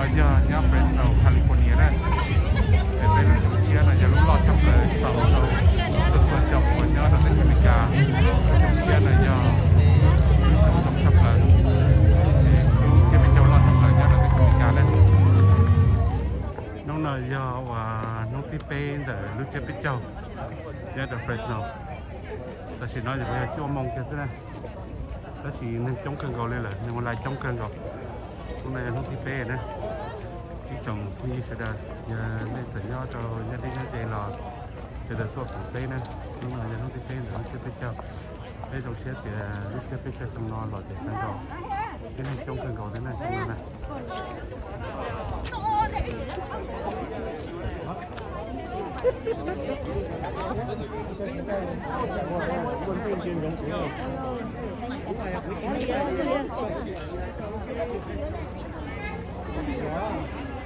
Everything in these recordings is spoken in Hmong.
Yog nyob Fresno, California na. Es peb lub xyoo tshiab no yog lub loj tshaj plaws tau rau tus tuaj caum uas nyob rau teb chaws Amelikas. Lub xyoo tshiab no yog lub xyoo zoo tshaj plaws, es lub tsiab peb caug loj tshaj plaws nyob rau teb chaws Amelikas na. Hnub no yog uas hnub thib peb ntawm lub tsiab peb caug nyob rau Fresno. Tam sim no yog cuaj moo kiag xwb na, tab sis neeg coob kawg nkaus li lawm, neeg ua line coob kawg nkaus. Hnub no yog hnub thib peb na. Ib tsoom phooj ywg sawv daws, yog nej txawm nyob rau nyob deb nyob ze los sawv daws tuaj koom peb na. Hnub no yog hnub thib peb ntawm lub tsiab peb caug. Peb zoo siab tias lub tsiab peb caug xyoo no los tseem kawg nkaus, peb neeg coob kawg nkaus thiab na xyoo no na.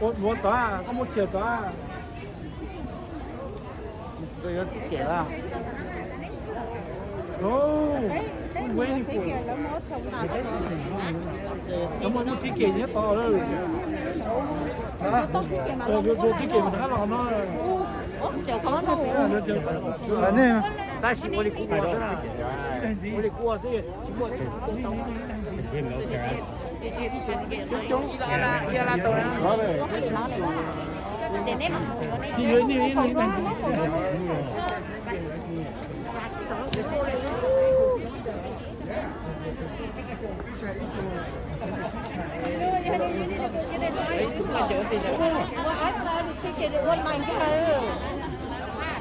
Ua, ua tod, koj muaj kiag tod. Tib kem nyob tod, tib kem mas rov qab los no. Tab sis ua li kuv ua xwb, ua li kuv ua xwb.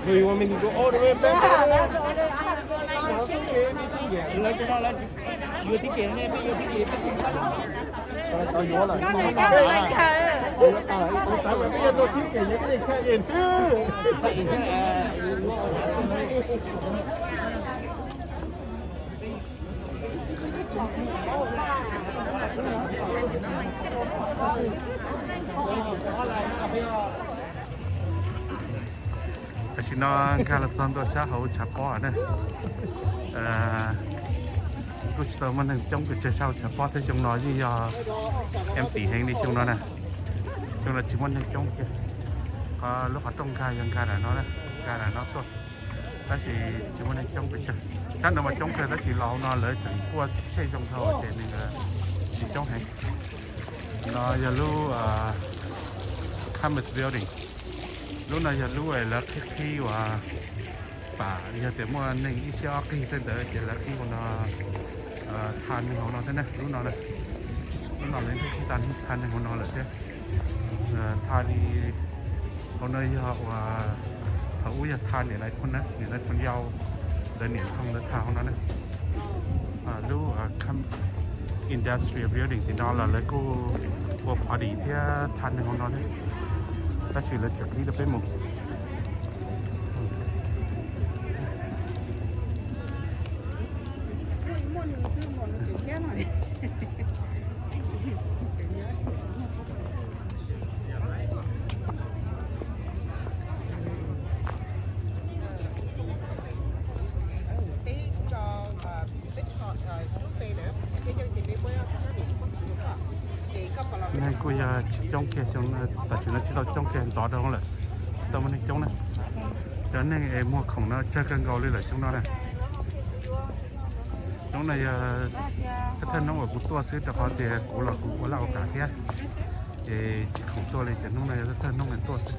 So you want me to go all the way back? Yuav tib kem ne, peb yuav tib kem, peb tib kem. Peb yuav tau tib kem, peb yuav tib kem xwb. Tam sim no nkag los txog ntua sab hauv tshav pob na. Kuj tsis tau muaj neeg coob pes tsawg sab hauv tshav pob thiab, xyoo no yeej yog empty heev li xyoo no na. Xyoo no tsis muaj neeg coob kiag. Lub qhov rooj nkag yog nkag nram no, nkag nram no tuaj, tab sis tsis muaj neeg coob pes tsawg. Sab no mas coob kawg tab sis los hauv no lawv tseem kuaj tshej zoo dhau ces nws tsis coob heev. No yog lub Commerce Building. Lub no yog lub lawv qhib qhib uas pam yog tias muaj neeg ib txhiab ob qig tej ntawd ces lawv qhib hauv no, tha neeg hauv no thiab na. Lub no, lub no lawv qhib tha neeg hauv no lawm thiab. Tha li hauv no yog uas thaum ub yog tha niam lais phoo na, niam lais phoo yau, lawv niam ntxhoo lawv tha hauv no na. Lub Industrial Building tim no los lawv kuj ua party thiab tha neeg hauv no thiab, tab sis lawv tsis qhib rau peb mus. Neeg kuj yog tsis coob kiag, tam sim no tsis tau coob kiag, ntxov dhau lawm, tsis tau muaj neeg coob na. Cov neeg es muag khoom no tsawg kawg nkaus li lawm xyoo no na. Hnub no yog thawj thawj hnub uas kuv tuaj xwb rau qhov tias kuv los kuv ua laj ua kam thiab, ces tsis khoom tuaj li ces hnub no yog thawj thawj hnub tuaj xwb.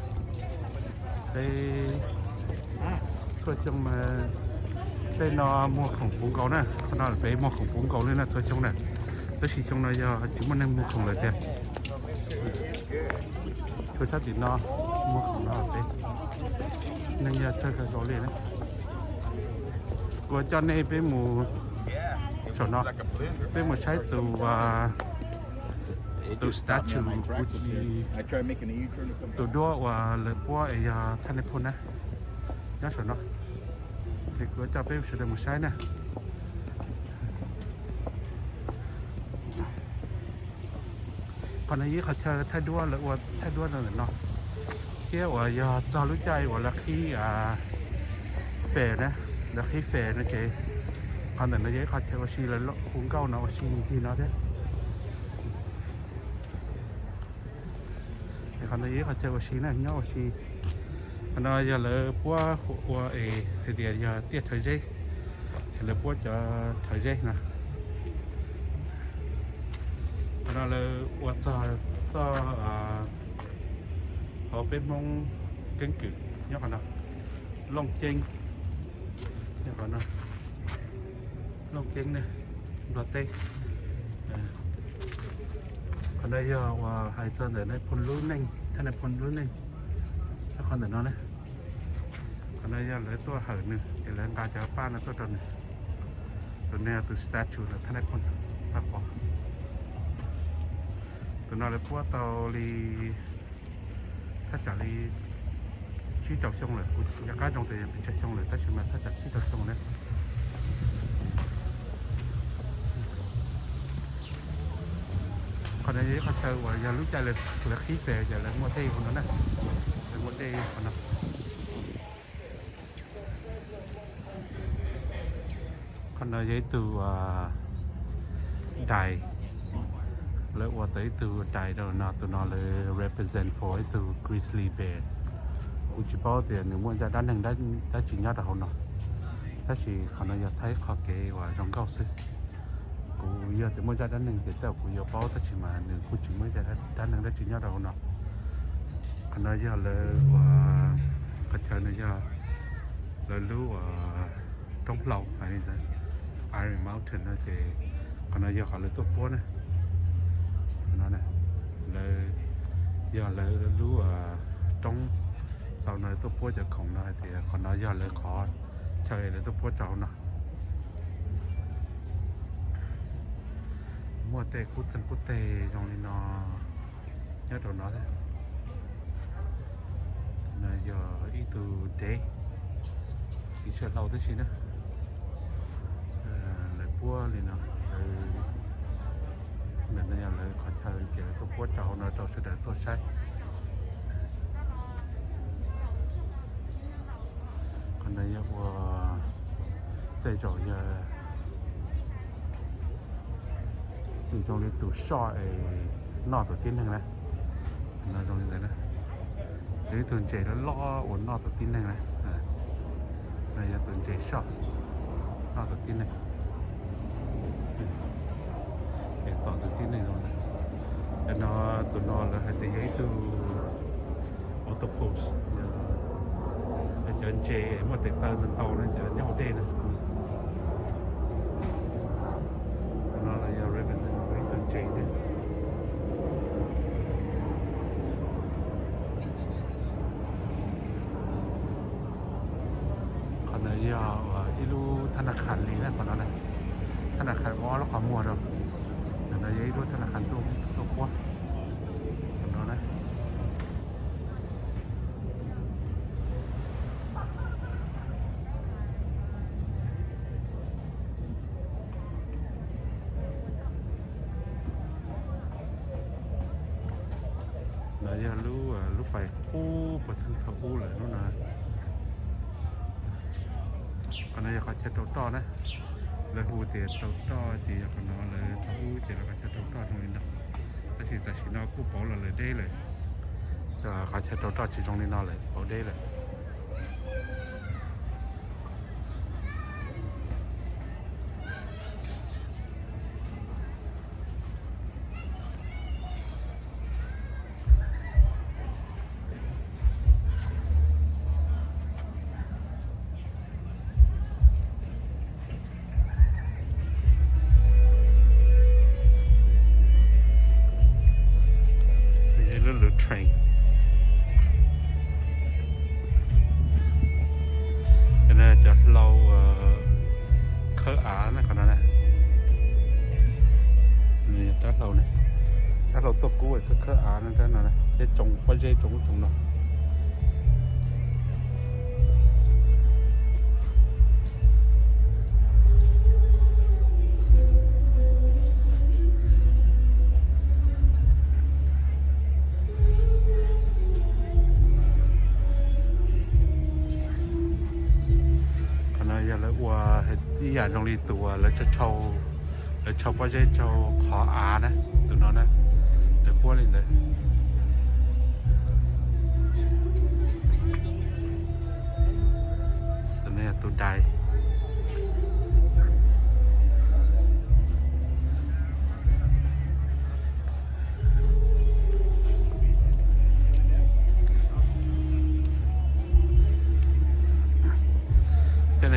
Peb txhua xyoo mas tej no muag khoom puv nkaus na, qhov no peb muag khoom puv nkaus li na txhua xyoo na, tab sis xyoo no yog tsis muaj neeg muag khoom lawm tiag. Tsuas sab tim no muag khoom no peb, neeg yog tsawg kawg nkaus li na. Kuv coj nej peb mus saum no, peb mus saib tus, tus statue, kuv tsis, tus duab uas lawv puab es yog thaj neeg phoo na, nyob saum no. Ces kuv coj peb sawv daws mus saib na. Qhov no yog ib qhov chaw thaij duab, lawv ua thaij duab rau ntawm no, thiab uas yog txog lub caij uas lawv qhib fair na, lawv qhib fair no ces qhov ntawm no yog ib qho chaw ua si, lawv hu nkauj no ua si ncig no thiab. Qhov no yog ib qhov chaw ua si na, nyob ua si. Qhov no yog lawv puab ua es hais tias yog tiaj rhawv zeb, es lawv puab cov rhawv zeb no. Qhov no lawv ua txog txoj hauv peb Hmoob keeb kwm nyob qhov no, Looj Ceeb, nyob qhov no, Looj Ceeb ne, Nplog teb. Qhov no yog uas hais txog ntawm nais phoo lub neej, thaj nais phoo lub neej, nyob qhov ntawm no ne. Qhov no yog lawv tuaj hawm nws ces lawv nqa cov paj no tuaj rau nws. Tus no yog tus statue los thaj nais phoo, paj pov. Tus no lawv puab tau li thaj tsam li tsib rau xyoo lawm, kuv tsis nco qab zoo tias yog pes tsawg xyoo lawm tab sis mas thaj tsam tsib rau xyoo na. Qhov no yog ib qhov chaw uas yog lub caij lawv qhib pes ces lawv muaj dej hauv no na, lawv muaj dej hauv no. Qhov no yog ib tug dais, lawv ua tau ib tug dais rau no, tus no lawv represent for ib tug grizzly bear. Kuv tsis paub tias nws muaj zaj dab neeg dab tsi nyob rau hauv no, tab sis qhov no yog thaij qhov kev uas zoo nkauj xwb. Kuv yog tias muaj zaj dab neeg ces tej zaum kuv yuav paub tab sis mas nws kuj tsis muaj zaj dab neeg dab tsi nyob rau hauv no. Qhov no yog lawv uas, qhov chaw no yog lawv lub uas roob hlau hais li ntawd, Iron Mountain no ces qhov no yog qhov lawv tuaj puab na. Qhov no lawv, yog lawv lub roob hlau no tuaj puab cov khoom no hais tias qhov no yog lawv qhov chaw lawv tuaj puab rau no. Muaj tej qub txeeg qub teg zoo li no nyob rau no thiab. No yog ib tug dev, tsis tshua hlau tib si na. Lawv puab li no, ntawm no yog lawv qhov chaw ces lawv tuaj puab rau hauv no rau sawv daws tuaj saib. Qhov no yog ua tej zaum yog tus zoo li tus soj es noj tus tib neeg na. No zoo li ntawd na, yog ib tug ntses loj loj uas noj tus tib neeg na. No yog tus ntses soj noj tus tib neeg, es tom tus tib neeg zoo ntawd. Cov no, tus no lawv hais tias yog ib tug octopus, cov ntses muaj tes taw ntau ntau na, cov nyob hauv dej na. No los yog represent ib tug ntses thiab. Qhov no yog ib lub thab na khas li na, qhov no na, thab na khas muaj ob lub qhov muag rau. Ntawm no yog ib lub thab na khas tuaj puab, qhov no na. No yog lub, lub pais qub puag txheej thaum ub lawm lub no. Qhov no yog qhov chaw rau roj na. Lawv hu tias rau roj ces yog qhov no, lawv thaum ub ces lawv qhov chaw rau roj zoo li no. Tab sis tam sim no kuj pauv los lawm deb lawm. Qhov chaw rau roj tsis zoo li no lawm, pauv deb lawm. Lub lub train. Cov hlau khawb av na, qhov no na. Rab hlau, rab hlau tuaj kub khawb khawb av no, rab no, tej tsoo pob zeb tsoo ub tsoo no. Qhov no yog lawv ua ib yam zoo li tus lawv, lawv tshau pob zeb rau qhov av na, tus no na, lawv puab li ntawd.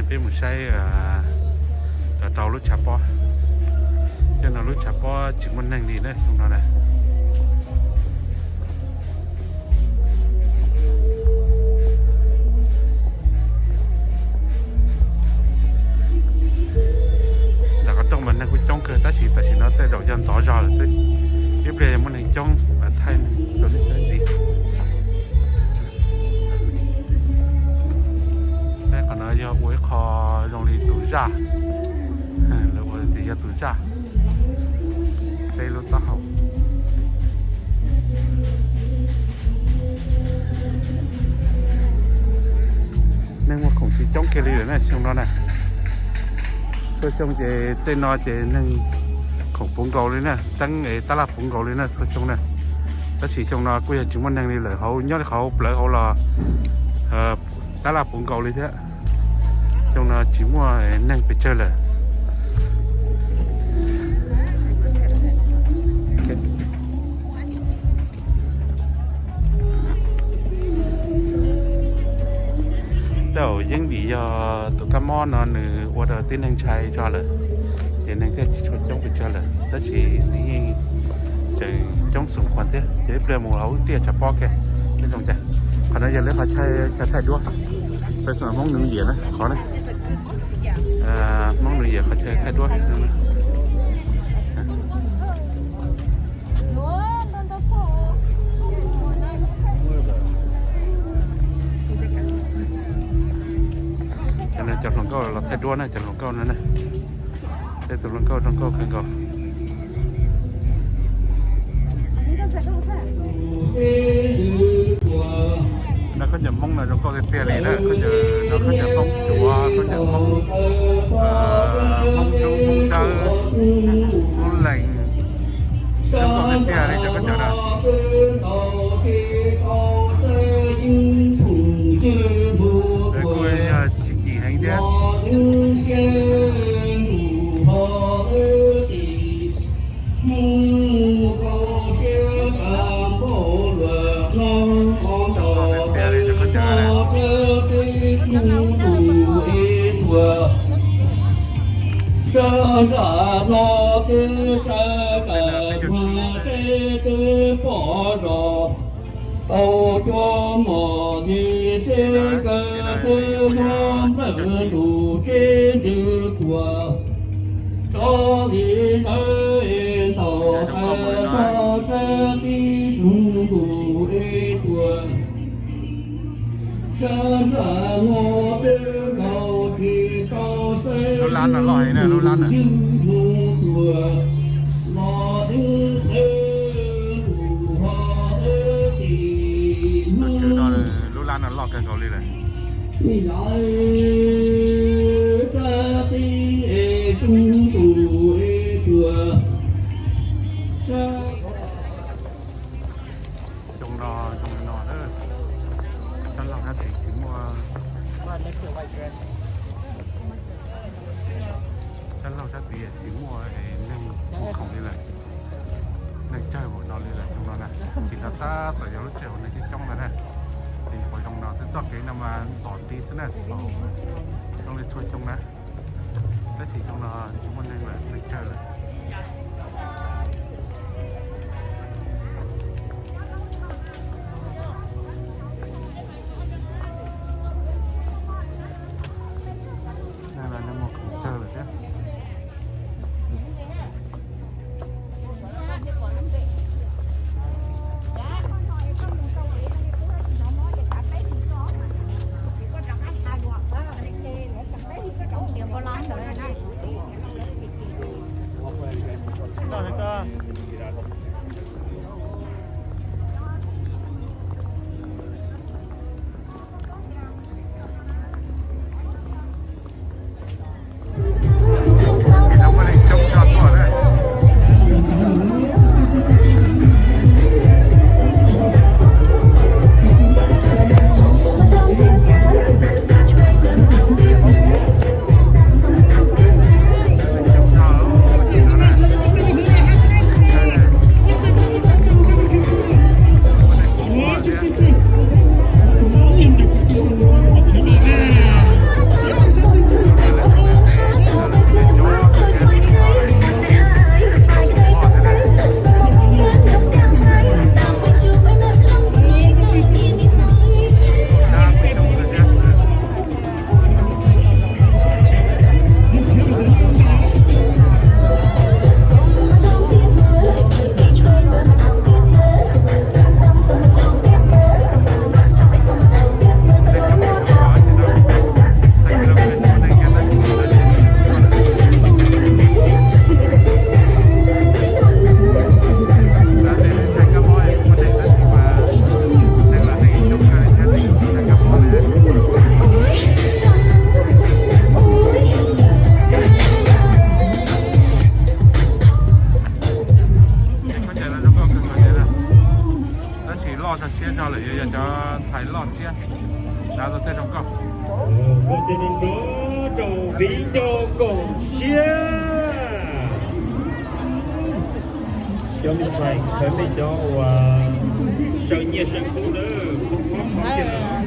Peb mus saib rau lub tshav pob. Tej no lub tshav pob tsis muaj neeg li na, xyoo no na. Ntawm qhov rooj mas neeg kuj coob kawg tab sis tam sim no tej zaum yog ntxov zog lawm xwb. Ib pliag yog muaj neeg coob mas thaij rau nej saib ntxiv. Qhov no yog ua ib qho zoo li tus zaj, lawv ua tias yog tus zaj, peb lub taub hau. Neeg muaj khoom tsis coob kiag li lawm na xyoo no na. Txhua xyoo ces tej no ces neeg khoom puv nkaus li na, teeb es tab laj puv nkaus li na txhua xyoo na. Tab sis xyoo no kuj yog tsis muaj neeg li lawm, hauv nyob li qhov hauv plawv hauv los tab laj puv nkaus li thiab. Xyoo no tsis muaj neeg pes tsawg lawm. Tej zaum yeej vim yog tus kab mob no nws ua rau tib neeg ntshai zog lawm, ces neeg thiaj tsis tshua coob pes tsawg lawm, tab sis nws yeej tseem coob xoo khuas thiab. Ces ib pliag mus hauv tiaj tshav pob kiag, nyob zoo cas. Qhov no yog lawv qhov chaw thaij duab, peb xu Hmoob New Year na qhov na. Hmoob New Year qhov chaw thaij duab. Cov hluas nkauj los thaij duab na, cov hluas nkauj no na. Tej tus hluas nkauj zoo nkauj kawg nkaus. No khaub ncaws Hmoob no zoo nkauj tiag tiag li na, khaub ncaws no khaub ncaws Hmoob Suav, khaub ncaws Hmoob, Hmoob Dub, Hmoob Dawb, Hmoob Lees, zoo nkauj tiag tiag li cov khaub ncaws no. Kuj yog tsis kim heev thiab. Sab nraj no twb tsa kam mas seb twb pom zos tau cua mom tis seb kawg twb nyob nplawg ntuj tsev ntws tuaj. Tso li ntawd es ntaus qab tso sab tib tug ntuj es tuaj. Sab nraj no twb nkaus tsis tau xeeb ywj mus tuaj, los twb xeeb ntuj ho xeeb tim hnub. Lub lab no loj kawg nkaus li lawm. Yog sab tib es tug ntuj es tuaj. Xyoo no zoo li no, sab laug sab tid tsis muaj, sab laug sab tid tsis muaj neeg ua khoom li lawm. Neeg tsawg npaum no li lawm xyoo no na. Tsis nrog tab tom yog lub caij uas neeg coob coob ntawd na. Ces nyuam qhuav zoo no xwb, txoj kev no mas ntxom ti xwb na, zoo li txhua xyoo na. Tab sis xyoo no tsis muaj neeg lawm, neeg tsawg lawm. Neeg los neeg mus khoom tsawg lawm thiab. Loj tso siab tso lawm yuav yog cov ntxhais loj siab dav tau tej zoo nkauj. Ua tej no rov rau viv ncaus koom siab. Cov me ntxhais khawv me cov uas saw nyiaj saw kub na, poob phob qhov kiag lawm.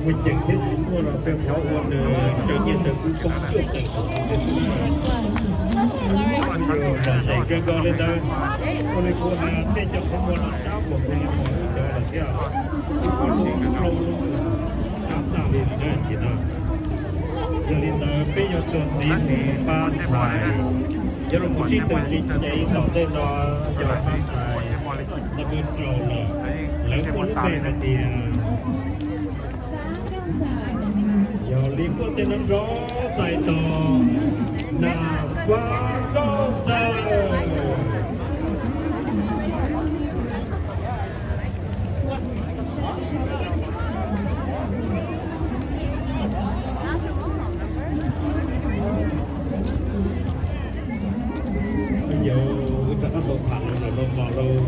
Muaj ceem thiab tsis muaj los peb qhov ua nws saw nyiaj saw kub poob cuaj ceem. Lom zem kawg nkaus li ntawd, ua li kuv hais tej cov qhov muag los sab uas kuv li muag lub cov lawm thiab, kuv muab lub rau lub sab tag li lawm na. Yog li ntawd peb yuav txuas ntxiv mus pab ntxhais, cov los mus sib tw tsis nce tom ntej no yog pab ntxhais Naj Pw Rau lawm, lawv muaj lub npe hais tias, yog li muaj tej no rov txais tos Nas Fab Nkauj Txawj. Yog wb rov qab tau tham los lawm los mos lauj.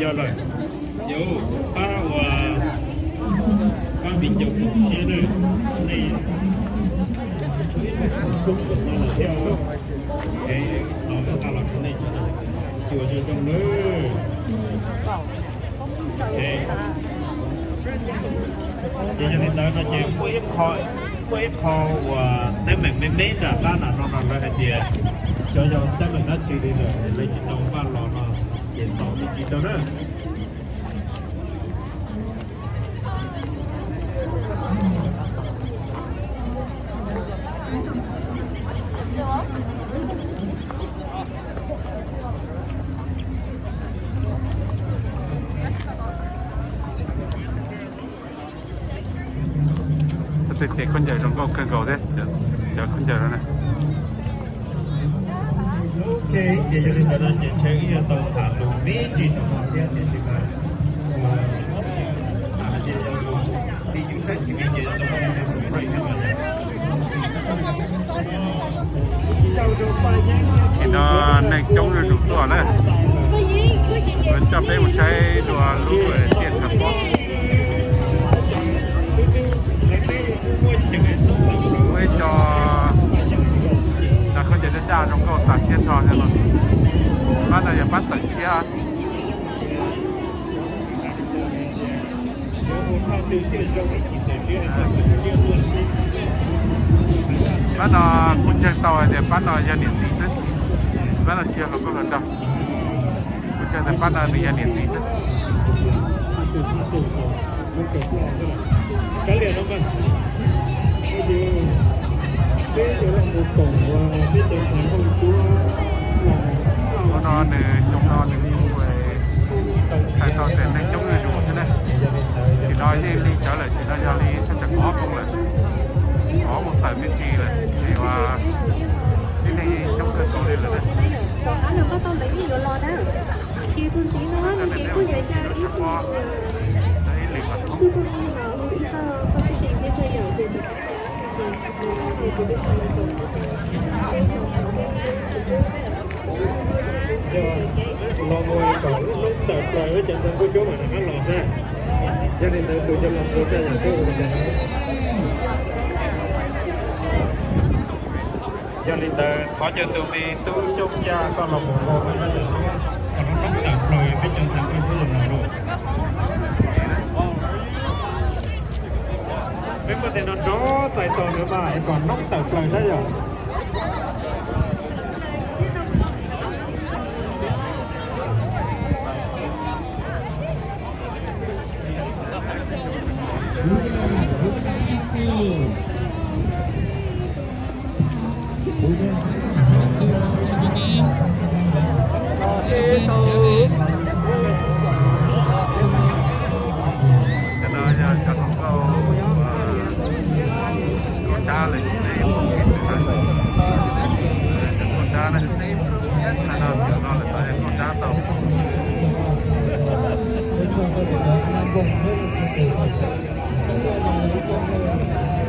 Yog lawm, yog pab ua pab viv ncaus koom siab na, nej koob saum no lawm thiab os. Es tos wb nqa los rau nej cov no, xyuas zoo zoo nawb. Ces yog li ntawd no ces muaj ib qho, muaj ib qho uas teeb meem me me nram qab nram no no lawv hais tias xyov yog teeb meem dab tsi li lawm lawv tsis tau npaj los no ces tos me ntsis rau na. Tej khaub ncaws zoo nkauj kawg nkaus thiab, cov khaub ncaws no na. Ok, ces yog li ntawd no ces ntshe wb yuav tau tham lus me ntsis saum no thiab tiam sis mas tham hais tias yog tus tij yus saib tsis me ces yuav tau muaj ib tug surprise thiab mas. Tam sim no neeg coob zuj zus tuaj na. Lawv coj peb mus saib dua lub tiaj tham pob. Muaj ib co, cov khaub ncaws daj daj zoo nkauj tas siab tso no. Pab no yog pab tawm tshiab. Pab no kuv ntseeg tau hais tias pab no yog niam txiv xwb, pab no tsis yog hluas nkauj hluas nraug. Kuv ntseeg tias pab no nws yog niam txiv xwb. Hnub no nws xyoo no nws kuj hais tau tias neeg coob zuj zus thiab na. Nim no yeej lig tsawv lawm, nim no yog li sab tawm kaum ob moos lawm, kaum ob moos tawm me ntsis lawm, ces ua tib neeg coob kawg nkaus li lawm na. Los mus kom noob tawm plaws wb cov ntxhais nquj cuab mam rov qab los xwb. Yog li ntawd tus coj los mus rau yam txhua ua li cas. Yog li ntawd thov caw tus me tub Xyooj Yaj koj los mus ua peb lab yam suab kom noob tawm plaws peb cov ntxhais nquj cuab los lauj. Peb muaj tej no rov txais tos lawm mas es kom noob tawm plaws saib yom. Cov no yog cov hluas nkauj tuaj dab lawm, cov tuaj dab na, no lawm tod yog tuaj dab tau. Ua li no, ua li no, ua li no,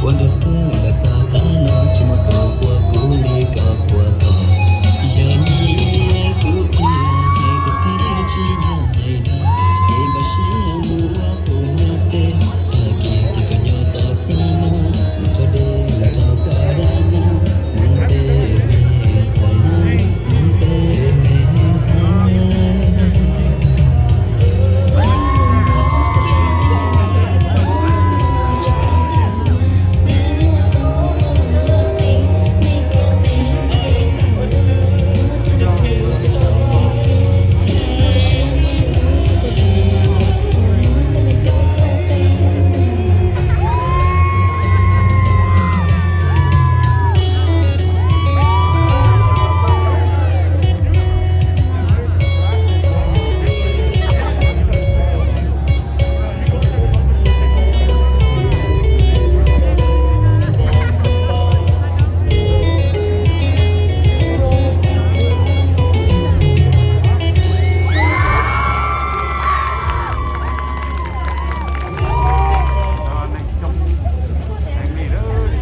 Ua ntu xwb los txog qab no tsis muaj tus qhuas kuv li koj qhuas kuv. Yog nyiam kuv tiag hais tiag tiag tsis yog hais dag, es npaj siab mus ua tus nyob teb, tag kis ces koj nyob tom txaj no, mus tso dej mus rau koj dab na, mus nte me ntxhais na, mus nte me ntxhais. Neeg coob heev li lawm nim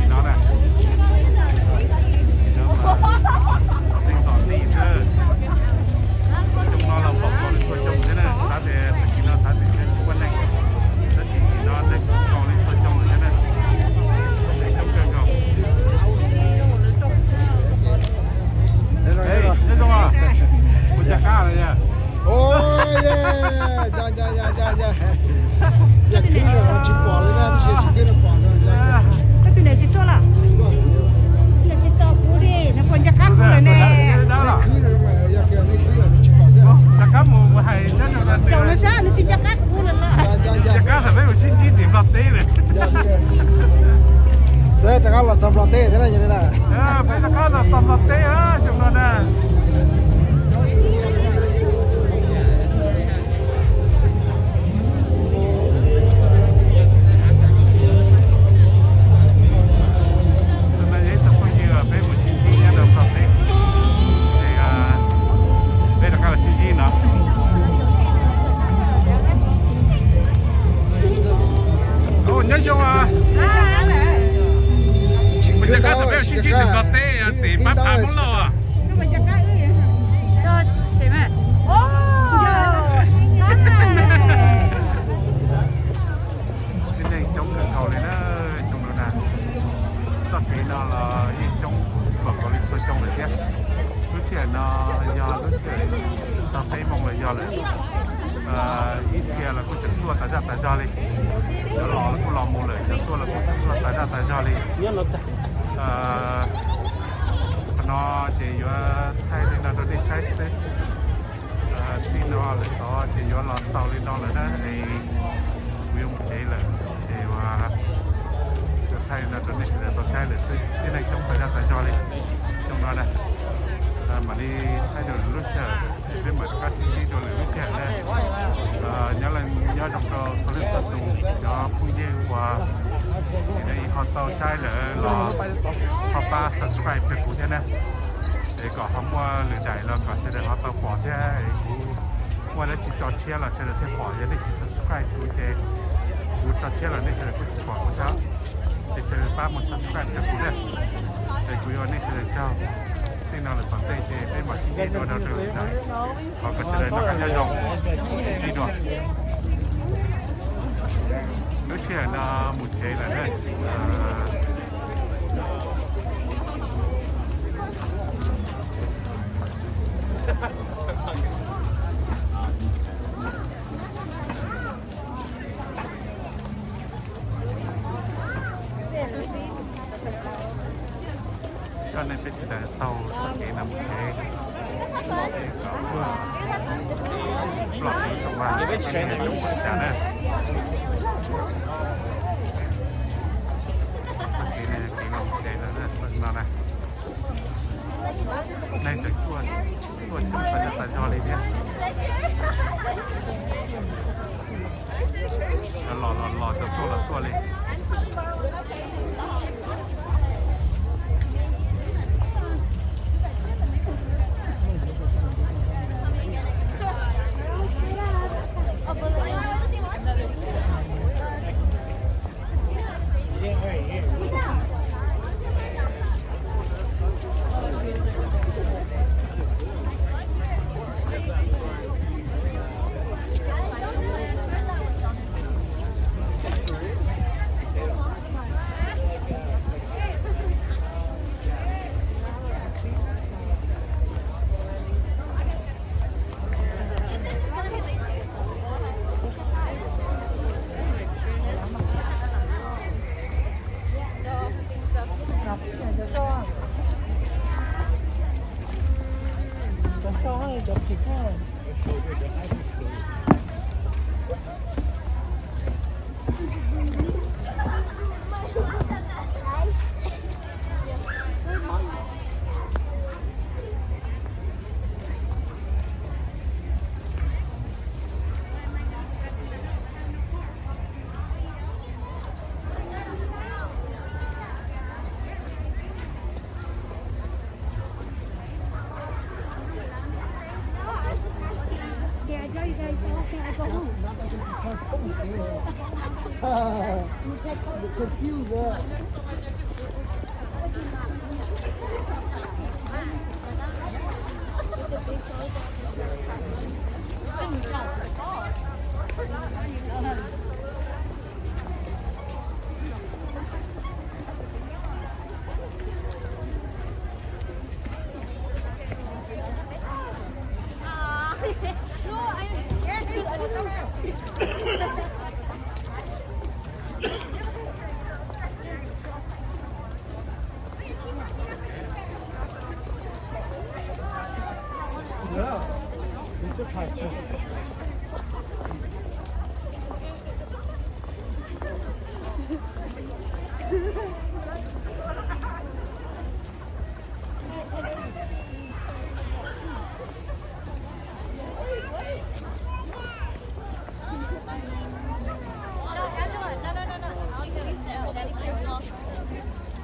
no na. Nim no mas neeg tom tij xwb. Xyoo no los pom kaus li txhua xyoo thiab na, xav tias tag kis no xav tias tsis muaj neeg, tab sis nim no neeg kaus li txhua xyoo lawm thiab na. Neeg coob kawg nkaus. Nyob zoo, mus ncaj qab los yog? Yog khwb los tsis pom li na, tsis khwb los pom. Koj tus niam tsis tuaj los? Niam tsis tos kuv li, nws puas ncaj qab kuv lawm ne? Ncaj qab mus hais, caum no saib nws tsis ncaj qab kuv lawm los. Ncaj qab thaum peb mus sib ntsib tim Nplog teb lawm. Peb rov qab los txog Nplog teb thiab na. Peb rov qab los txog Nplog teb xyoo no na. Tus no yog ib tug phooj ywg peb mus sib ntsib nyob rau Nplog teb, ces peb rov qab los sib ntsib no. Nyob zoo, mus ncaj qab thaum peb mus sib ntsib tim Nplog teb tim pab phav Hmoob Lauj. Tib neeg coob kawg nkaus li na, xyoo no na. Txoj kev no los yeej coob, pom kaus li txhua xyoo lawm thiab. Lub sij hawm no yog lub sij hawm tau peb moos los yog lawm. Ib txhia los kuj tseem tuaj tas zaj tas zog li, cov los los kuj los mus lawm, cov tuaj los kuj tseem tuaj tas zaj tas zog li. Qhov no ces yuav thaij li no rau nej saib xwb. Txij no lawm tod ces yuav los txaus li no lawm na, es kuv yuav mus tsev lawm, ces yuav thaij li no rau nej sawv daws tau saib lawm xwb. Tib neeg coob tas zaj tas zog li xyoo no na. Mam li thaij rau lwm lub sij hawm, peb mam rov qab sib ntsib rau lwm lub sij hawm na. Nyob zoo rau txhua leej txhua tus cov phooj ywg uas ho tau saib lawm los ho pab subscribe rau kuv thiab na, es kom ho muaj lwm daim los kom sawv daws ho tau pom thiab. Es kuv muaj dab tsi tso tshiab los sawv daws thiaj pom, yog nej tsis subscribe kuv ces kuv tso tshiab los nej sawv daws kuj tsis pom kuv thiab. Ces sawv daws pab mus subscribe rau kuv na, es kuv yuav nej sawv daws tsaug. Txij no lawm tom ntej ces peb mam sib ntsib dua rau lwm daim. Thov kom sawv daws noj qab nyob zoo, sib ntsib dua. Lub sij hawm no mus tsev lawm na. Coj nej peb sawv daws taug txoj kev no mus tsev, es kom ploj kev zoo vaj, kev zoo ua cas na. Txoj kev no yog kev los tsev lawm na, no na. Neeg tseem tuaj, tuaj coob tas zog tas zog li thiab. Cov los los los, cov tuaj los tuaj li. I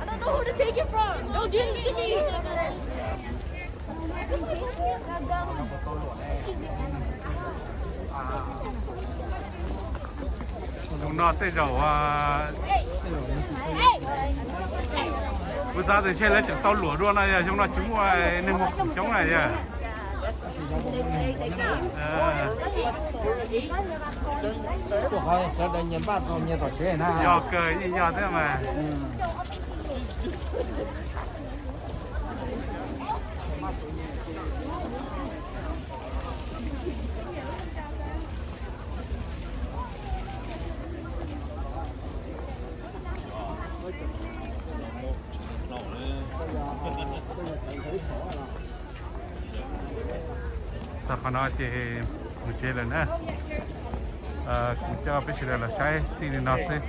don't know who to take it from. Don't do this to me. Xyoo no tej zaum kuv xav tias ntshe lawv tseem tau luam dua no yog xyoo no tsis muaj neeg muag khoom coob na yog. Yog kawg yeej yog thiab mas. Txog qhov no ces mus tsev lawm na. Kuv coj peb sawv daws los saib txij li no xwb.